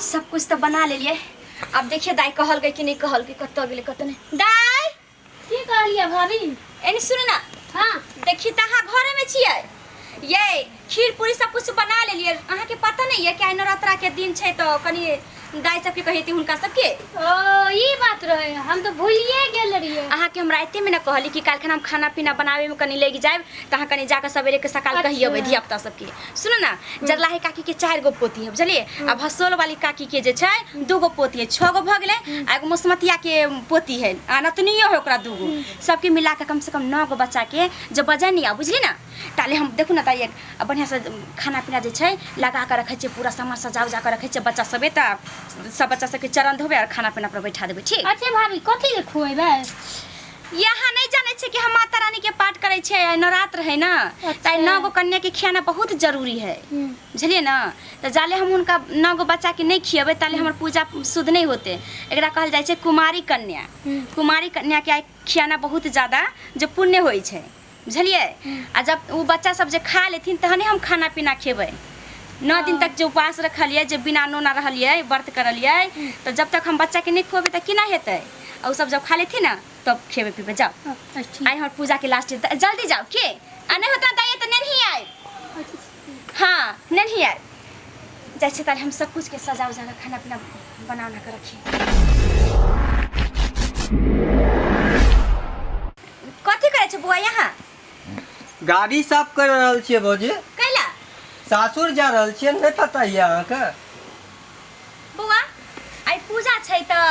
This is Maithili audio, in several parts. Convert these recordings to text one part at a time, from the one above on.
सब कुछ तऽ बना लेलियै। आब देखिए दाइ कहलकै कि नहि कहलकै, कतऽ गेलै कतऽ नहि। दाइ की कहलियै भाभी? एनी सुनू ना। हाँ। देखी तऽ अहाँ घरेमे छियै। ये खीर पूरी सब कुछ बना लेलियै, अहाँके पता नहीं है कि आइ नवरात्रा के दिन छै, तऽ कनि दाइ सबके कहिती हुनका सबके। ओ ई बात रहे, हम तो भूलिए गेल रहिए। अहाँके हम रातिमे ने कहली कि काल्हिखन हम खाना पीना बनाबेमे कनि लागि जायब, तऽ अहाँ कनि जाकऽ सवेरे के सकाल कहि अबै धिया पुता सबके। सुनू ना, जरलाही काकी के 4 गो पोती है बुझलियै, आ भसोल वाली काकी के जे छै 2 गो पोती है, 6 गो भऽ गेलै, आ एगो मसमतिया के पोती है आ नतनियो है ओकरा 2 गो, सबके मिला कऽ कम से कम 9 गो बच्चा के जे बजनी आ बुझली ना। ताले हम देखू ना ताई आ बढ़िया से खाना पीना जे छै लगा कऽ रखै छियै, पूरा सामान सजा उजा कऽ रखै छियै। बच्चा सब तऽ सब बच्चा सबके चरण धोबै और खाना पीना पर बैठा देबै, ठीक? अच्छा भाभी, कथी के खुएबै? यहाँ नहीं जाने छे कि हम माता रानी के पाठ करे छे, आइ नवरात्र है ना, ताई 9 गो कन्या के खियाना बहुत जरूरी है, बुझलिए ना। तो जाले हम उनका 9 गो बच्चा के नहीं खिएबै ताले हमर पूजा शुद्ध नहीं होते। एकरा कहल जाइ छै कुमारी कन्या। कुमारी कन्या के आइ खियाना बहुत ज्यादा जे पुण्य होइ छै, बुझलिए। आ जब ओ बच्चा सब जे खा लेथिन तहने हम खाना पीना खेबै। 9 दिन तक जे उपवास रखलियै, जे बिना नोना रहलियै, व्रत करलियै, तऽ जब तक हम बच्चा के नहीं खुएबै तऽ केना हेतै? आ ओ सब जब खा लेथिन ना तब खेबै पीबै। जाओ। अच्छा, ठीक। आइ हमर पूजा के लास्ट दिन, जल्दी जाओ के आ नहीं होता दाइ तऽ नहीं आए। हाँ नहीं आए जाइ छै। ताले हम सब कुछ के सजा उजा के खाना पीना बना उना के रखी। कथी करै छै बुआ यहाँ? गाड़ी साफ कर रहल छियै भौजी। कैला? सासुर जा रहल छियै, नहि पता यऽ अहाँके? बौआ आइ पूजा छै तऽ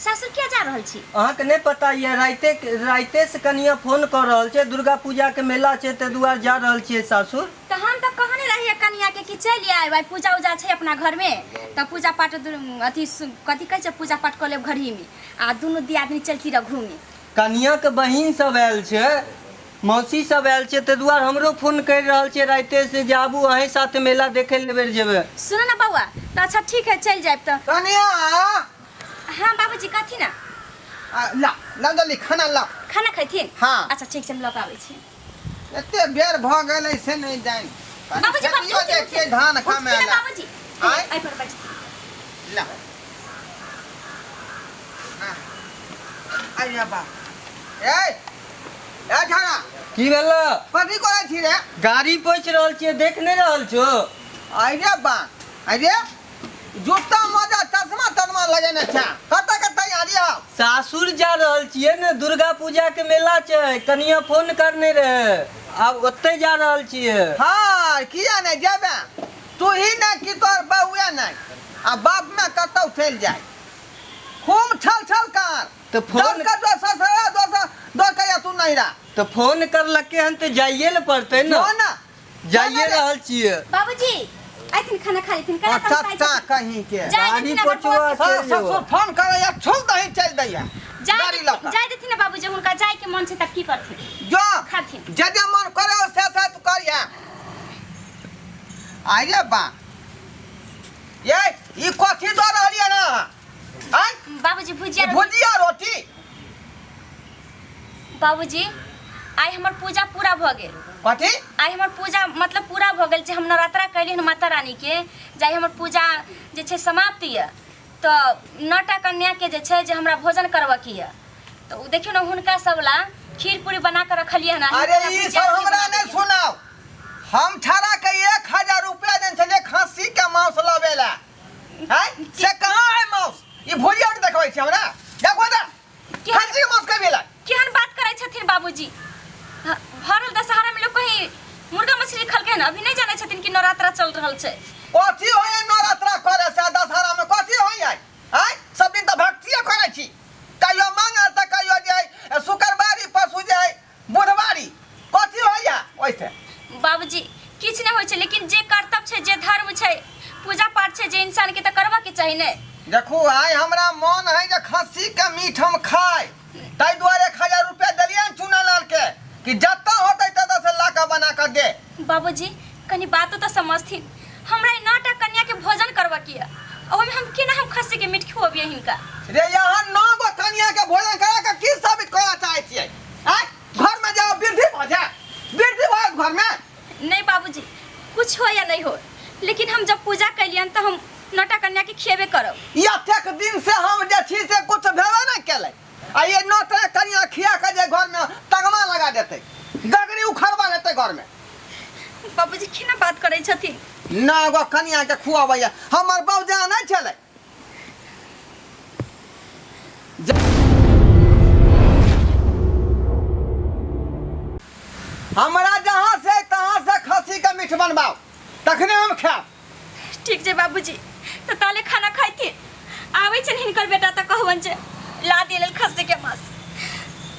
सासुर किया जा रहल छी? अहाँके नहि पता यऽ? राइते राइते से कनिया फोन कऽ रहल छै, दुर्गा पूजा के मेला छै, ताहि दुआरे जा रहल छियै सासुर। तऽ हम तऽ कहने रहियै कनिया के कि चलि आयब, आइ पूजा उजा छै अपना घरमे, तऽ पूजा पाठ अथी कथी कहै छै, पूजा पाठ कऽ लेब घरहीमे आ दुनू दियादनी चलती रह घूमे। कनिया के बहिन सब आयल छै, मौसी सब आयल छै, ताहि दुआरे हमरो फोन करि रहल छै राइते से जे आबू अहीं साथे मेला देखै लए बेर जेबै। सुनो ना बौआ, तऽ अच्छा ठीक है चलि जायब तऽ। कनिया। हाँ बाबूजी कथी ना? ला ला जल्दी खाना ला। खाना खैथिन? हाँ। अच्छा ठीक छै, हम लऽ कऽ आबै छी। एते बेर भऽ गेलै से नहि जानि। बाबूजी, बाबूजी, खेतियो जाइ छियै धान उठथिन खामे ना ला। बाबूजी। आँय? एहि पर बैठ। ला अरे बा ए ए झाड़ा। की भेल? कथी करै छी रे? गाड़ी पोछि रहल छियै, देख नहि रहल छो? अरे बा अरे जूता मोजा चश्मा तश्मा लगेने छै, कतऽ के तैयारी हौ? सासुर जा रहल छियै ने, दुर्गा पूजा के मेला छै, कनिया फोन करने रहे, आब ओतै जा रहल छियै। हाँ किया नहि जेबे, तू ही नहि कि तोहर बउए नहि, आ बाप में कतौ चलि जाय, खूब छल छल कर। तऽ फोन दौड़ कर दोसर सरा दोसर दौड़ कर या तू नहीं रहा। तऽ फोन करलकै हन तऽ जाइए ने पड़तै ने। जो ना। जाइए रहल छियै। बाबूजी आइथिन खाना खा लेथिन। केना अच्छा तमसाइ चा छथिन? कहीं के जाय गाड़ी देथिन अगर पचुआ बौआ चलि ससुर जेबो। फोन करे या छुल दही चल दैया जाय गाड़ी लऽ कऽ। जाय देथिन ना बाबूजी, हुनका जाय के मन छै तब की करथिन, जो खाथिन। जे जे मन करे से से तू करिया। आइए बा ये ई कथी दऽ रहलियै ना? आँय? बाबूजी भुजिया ई भुजिया रोटी। बाबूजी आइ हमर पूजा पूरा भऽ गेल। कथी? आइ हमर पूजा मतलब पूरा भऽ गेल जे हम नवरात्रा कैली हन माता रानी के, जे आइ हमर पूजा जे छै समाप्त यऽ। तऽ 9टा कन्याके जे छै जे हमरा भोजन करबऽके यऽ, तऽ ओ देखियौ ने हुनका सब ला खीर पूरी बना कऽ रखलियै हन। अरे ई सब हमरा नहि सुनाउ, हम छाड़ा के 1000 रुपया देने छलियै खस्सी के मांस लबे ला, हैं से कहाँ है मांस? ई भुजिया के देखबै छी हमरा, देखो तऽ खस्सी के मांस कभी ला। केहन बात करै छथिन बाबूजी, भरल दशहरा में लोग कहीं मुर्गा मछली खलकै हन? अभी नहीं जानै छथिन कि नवरात्रा चल रहल छै। कथी होइए नवरात्रा करे से दशहरा में कथी होइए? आँय सब दिन तऽ भक्तिए करै छी, कहियो मंगल तऽ कहियो जे शुक्रवारी, परसू जे बुधवारी, कथी होइए ओहिसे? बाबूजी किछु नहि होइ छै, लेकिन जे कर्तव्य छै, जे धर्म छै, पूजा पाठ छै, जे इंसान के तऽ करबा के चाही ने। देखू आइ हमरा मन है जे खस्सी के मीट हम खाइ, ताहि दुआरे 1000 रुपया देलियै चूना लाल के कि जतऽ होतै ततऽ से ला कऽ बना कऽ दे। बाबूजी कनी बातो तऽ समझथिन, हमरा ई 9टा कन्या के भोजन करबऽ के यऽ, ओहिमे हम केना हम खस्सी के मीट खुअबियै हिनका? रे यहाँ 9 गो कन्या के भोजन करा के की साबित करऽ चाहै छियै? आँय घर में जाओ वृद्धि भऽ जाए, वृद्धि भऽ घर में? नहीं बाबूजी कुछ हो या नहीं हो, लेकिन हम जब पूजा कैलियन तऽ हम नौटा कन्या के खिएबे करब। एतेक दिन से हम जे छी से कुछ भेबे नहि केलै आ ये नौटा कनिया खिया के जे घर में तगमा लगा देतै, गगरी उखड़वा लेतै घर में। बाबूजी केना बात करै छथिन? नौ गो कनिया के खुआबैया हमर बाबूजा नहि छलै। हमरा जहाँ से तहाँ से खस्सी के मीठ बनबाओ तखने हम खायब। ठीक छै बाबूजी, तऽ ताले खाना खाइथिन। आबै छनि हिनकर बेटा तऽ कहबनि जे ला दिए लेल खस्सी के मांस।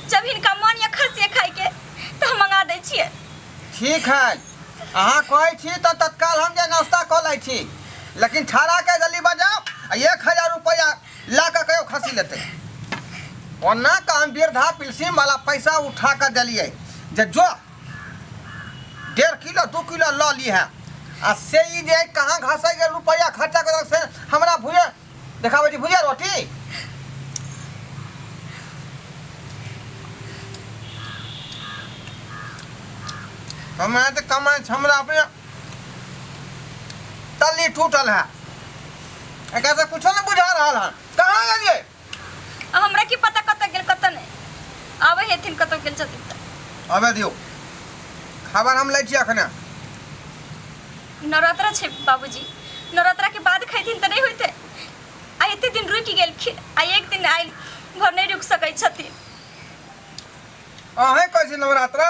जब हिनका मन या खस्सी खाइके तऽ हम मंगा दै छियै। ठीक है, अहाँ कहै छी तऽ तत्काल हम जे नाश्ता कऽ लै छी, लेकिन छाड़ा के जल्दी बजाउ आ 1000 रुपैआ लऽ कऽ कहियो खसी लेतै। ओना कऽ हम वृद्धा पेंशन वाला पैसा उठा कऽ देलियै जे जो 1.5 किलो 2 किलो लऽ लीहे, आ से ई जे कहाँ घसै गेल रुपैआ खर्चा कऽ से हमरा भुजे देखाबै छी भुजिया रोटी। हमरा तऽ कमाइ छै, हमरा अपने तल्ली टूटल है, एकरा से कुछो नहीं बुझा रहल हन। कहाँ गेलियै? आ हमरा की पता कतऽ गेल कतऽ नहि। आबै हेथिन कतऽ गेल छथिन तऽ। आबे दियौ, खबर हम लै छी अखने। नवरात्रा छै बाबूजी, नवरात्रा के बाद खैथिन तऽ नहि होइतै। आ एते दिन रुकि गेलखिन आ एक दिन आयल घर नहि रुकि सकै छथिन। अहें कहै छी नवरात्रा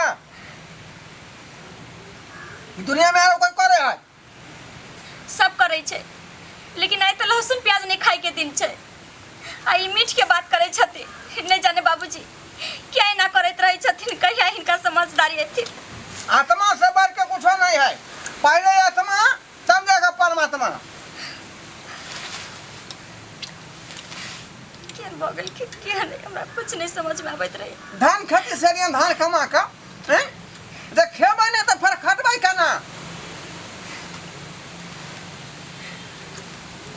दुनिया में आरो कोई करे है? सब करै छै, लेकिन आइ तऽ लहसुन प्याज नहि खाइके दिन छै आ ई मीठ के बात करै छथिन। नहि जाने बाबूजी किया एना करैत रहै छथिन, कहिया हिनका समझदारी एथिन। आत्मा से बढ़ के कुछो नहीं है, पहले आत्मा समझेगा परमात्मा। केहन भऽ गेलखिन केहन नहि, हमरा कुछ नहि समझमे आबैत रहै। धान खेती से धान कमा कऽ हैं? जे खेबै नहि तऽ फेर खटबै केना?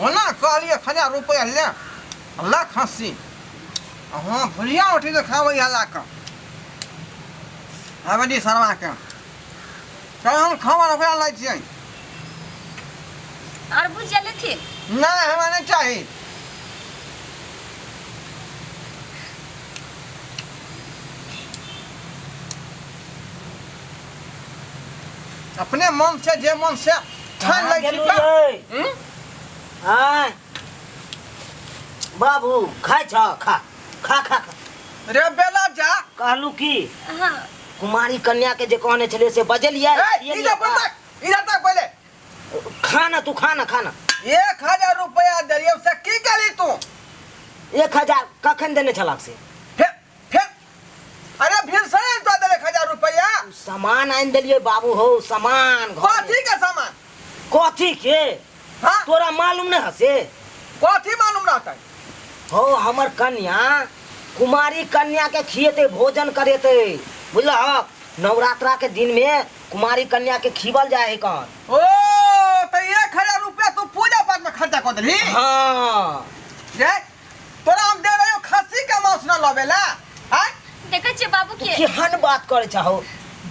ओना कहलियै 1000 रुपैआ ले ला खस्सी, हँ भुजिया उठी कऽ खाबै है ला कऽ हवेली सरवा के। चल हम खबर ओकरा लै छियै। और भुजिया लेथिन? नहीं हमरा नहीं चाही। अपने मन से जे मन से ठान लै छी गेलू यै? हम्म? आँय बाबू खाइ छ? खा खा खा खा। रे बेला जा। कहलू की हाँ कुमारी कन्या के जे कहने छलियै से बजलियै? ए, इधर बोल, इधर तक पहिले। खा ना तू, खा ना, खा ना। 1000 रुपया देलियौ से की केली तू? 1000 कखन देने छलक से? फेर फेर अरे भीड़ से तो देले 1000 रुपया। सामान आनि देलियै बाबू हो, सामान घर में। कथी के सामान? कथी के? हाँ? तोरा मालूम नहीं हसे? कथी मालूम रहतै? हो हमर कन्या कुमारी कन्या के खिएते, भोजन करेते, बुझलहक? नवरात्रा के दिन में कुमारी कन्या के खीबल जाए है कौन। ओ तो 1000 रुपया तू पूजा पाठ में खर्चा कर देलही? हाँ। रे तोरा हम दे रहे हो खस्सी के मांस न लबेला। आय देखै छियै बाबू के केहन बात करै छहो,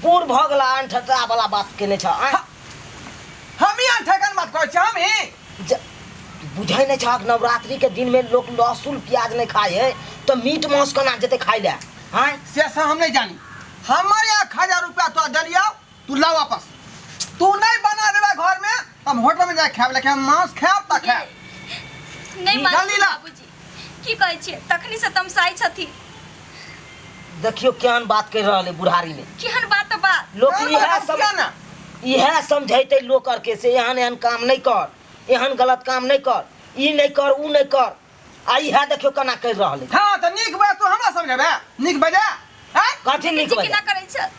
बूढ़ भऽ गेला, अनठटा वाला बात केने छ। आय हम ही अनठकन बात करै छी, हम ही बुझै नहि छहक नवरात्रि के दिन में लोग लहसुन प्याज नहीं खाए है तो मीट मांस केना जेतै खाइ लए? आँय से सब हम नहीं जानी। हमर 1000 रुपया तो देलियौ, तू ला वापस। तू नहीं बना देबा घर में तो हम होटल में जाके खायब, लेकिन हम मांस खायब त खायब। नहीं मानै जल्दी ला। बाबूजी की कहै छियै, तखनी से तमसाइ छथिन। देखियो केहन बात कर रहल है बुढ़ारी में। केहन बात बात? लोक केहन इएह बात सम किया ना? इएह समझैते लोक करके से एहन एहन काम नहीं कर, एहन गलत काम नहीं कर, ई नहीं कर, ऊ नहीं कर, आ इएह देखियो केना कर रहल है। हाँ तो नीक बात तू हमरा समझेबे, नीक बजा। हैं? कथी नीक जी बजा? केना करै छ?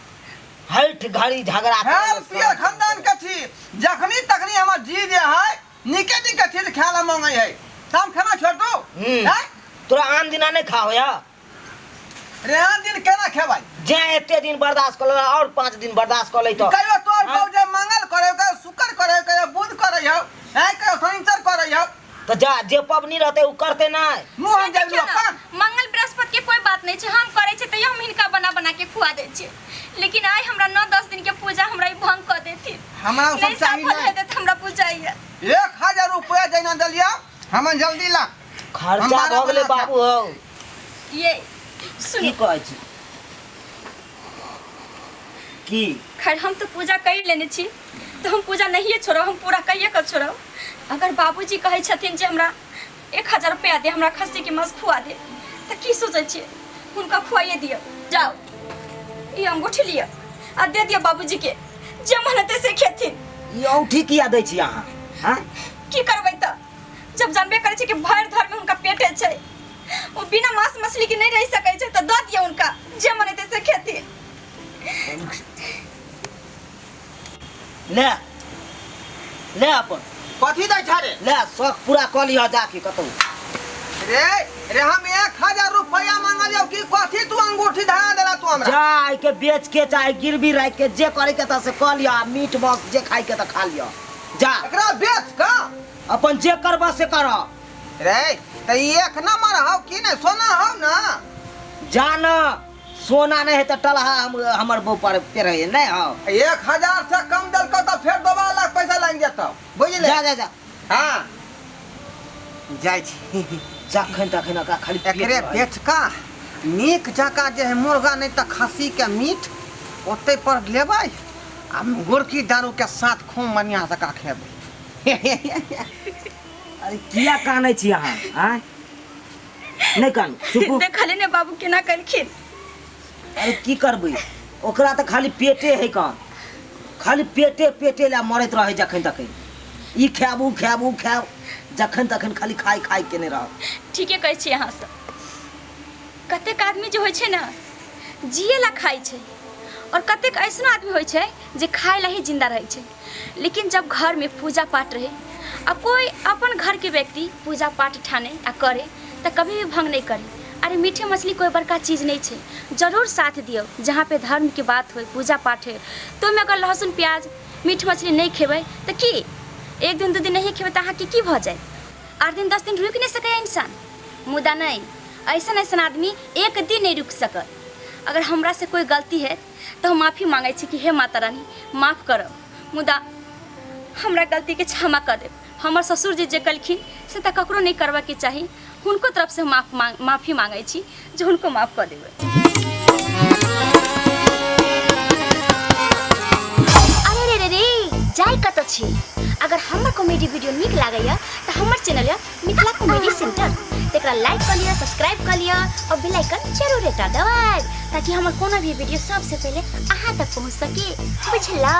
हठ घड़ी झगड़ा हेल करे पियर खानदान के छी, जखनी तखनी हमर जी जे है नीके नीके चीज खाय ला मांगे है, त हम खाना छोड़ दू? हैं? तोरा आन दिना नहीं खाओ या? रे आन दिन केना खेबै? जे एते दिन बर्दाश्त कर लेला और 5 दिन बर्दाश्त कर ले तो। कहियो तोर हाँ? बाप जे मंगल करे, कहियो शुक्र करे, कहियो बुध करे हौ, हैं, कहियो शनिचर करे हौ। तो जा जे पबनी रहते उ करते नहीं। मुँह हम से देखियौ जब ने, अपन। मंगल बृहस्पति के कोई बात नहीं छै, हम करै छियै तैयो हम हिनका बना बना के खुआ दै छियै, लेकिन आइ हमरा 9-10 दिन के पूजा हमरा ई भंग कऽ देथिन। हमरा ओ सब नहीं चाही सफल नहीं। हेतै तऽ हमरा बुझाइए। 1000 रुपया जहिना देलियौ हमन जल्दी ला। खर्चा भऽ गेलै बाबू हौ। ये की सुनू, कहै छी की? खैर हम तऽ पूजा कर लेने छी तऽ हम पूजा नहिए छोड़ब, हम पूरा कहिए कऽ छोड़ब। अगर बाबूजी कहै छथिन जे हमरा 1000 रुपया दे, हमरा खस्सी के मांस खुआ दे, तऽ की सोचै छियै? हुनका खुआइए दिअ। जाउ ई अंगूठी लिअ आ दे दिअ बाबूजी के, जे मन हेतै से खेथिन। ई औंठी किया दै छी अहाँ? हाँ की करबै तऽ, जब जानबे करै छै कि भरि धर में हुनका पेटे छै, ओ बिना मांस मछली के नहीं रह सकै छै, तऽ दऽ दिअ हुनका, जे मन हेतै से खेथिन। ले ले अपन कथी दै छा रे? ले शौक पूरा कऽ लिह जाके कतौ। रे रे हम 1000 रुपया मांगलियौ कि कथी तू अंगूठी धरा देला तू हमरा? जा के बेच के चाहे गिरवी राखि के जे करे के त से कऽ लिह, आ मीट मांस जे खाइ के त खा लिह। जा एकरा बेच का अपन जे करबह से कर। रे त ई एक नंबर हौ कि नहीं? सोना हौ ना? जा न, सोना नहीं है त टलहा हम हमर बहू पर पेरहे नहीं हौ। 1000 से कम देलकौ त फेर 2 लाख पैसा लागि जेतौ, बुझले? जा जा जा। हाँ जाइ छी। जखन तखन ओकरा खाली पेट एकरे रहै। बेच का नीक जकाँ जे है मुर्गा नहीं त खस्सी के मीट ओते पर लेबै आ गोरकी दारू के साथ खूब बढ़िया जकाँ खेबै। अरे किया कानै छी अहाँ? आँय नहि कानू, चुप। देखले ने बाबू केना केलखिन। अरे की करबै, ओकरा तऽ खाली पेटे है कान, खाली पेटे पेटे लए मरैत रहै जखन तखन। ई खायब ऊ खायब ऊ खायब, जखन तखन खाली खाय खाय केने रहब। ठीके कहै छी अहाँ सब। कतेक आदमी जे होइ छै ने जिए ला खाइ छै, और कतेक ऐसनो आदमी होइ छै जे खाय ला ही जिंदा रहै छै। लेकिन जब घर में पूजा पाठ रहे आ कोई अपन घर के व्यक्ति पूजा पाठ ठाने आ करे तऽ कभी भी भंग नहीं करे। अरे मीठे मछली कोई बड़का चीज नहीं छै, जरूर साथ दियौ। जहाँ पे धर्म के बात होय, पूजा पाठ होय, तो ओहिमे अगर लहसुन प्याज मीठ मछली नहीं खेबै तऽ की एक दिन 2 दिन नहीं खेबै तऽ अहाँके की भऽ जायत? 8 दिन 10 दिन रुकि नहीं सकैए इंसान। मुदा नहीं, ऐसन ऐसन आदमी एक दिन नहीं रुकि सकत। अगर हमरा से कोई गलती है तऽ हम माफी मांगै छी कि हे माता रानी माफ करब, मुदा हमरा गलतीके क्षमा कर देब। हमर ससुर जी जे कलखिन से तऽ ककरो नहीं करबाके चाही, हुनको तरफ से हम माफी मांगै छी जे हुनको माफ कऽ देबै। अरे रे रे रे, जाय कतऽ छी? अगर हमर कॉमेडी वीडियो नीक लागैया तऽ हमर चैनल यऽ मिथिला कॉमेडी सेंटर, तकरा लाइक कऽ लिअ, सब्सक्राइब कऽ लिअ और बेल आइकन जरूर एकटा दबाएब ताकि हमर कोनो भी वीडियो सबसे पहिले अहाँ तक पहुँच सके। बुझलौ?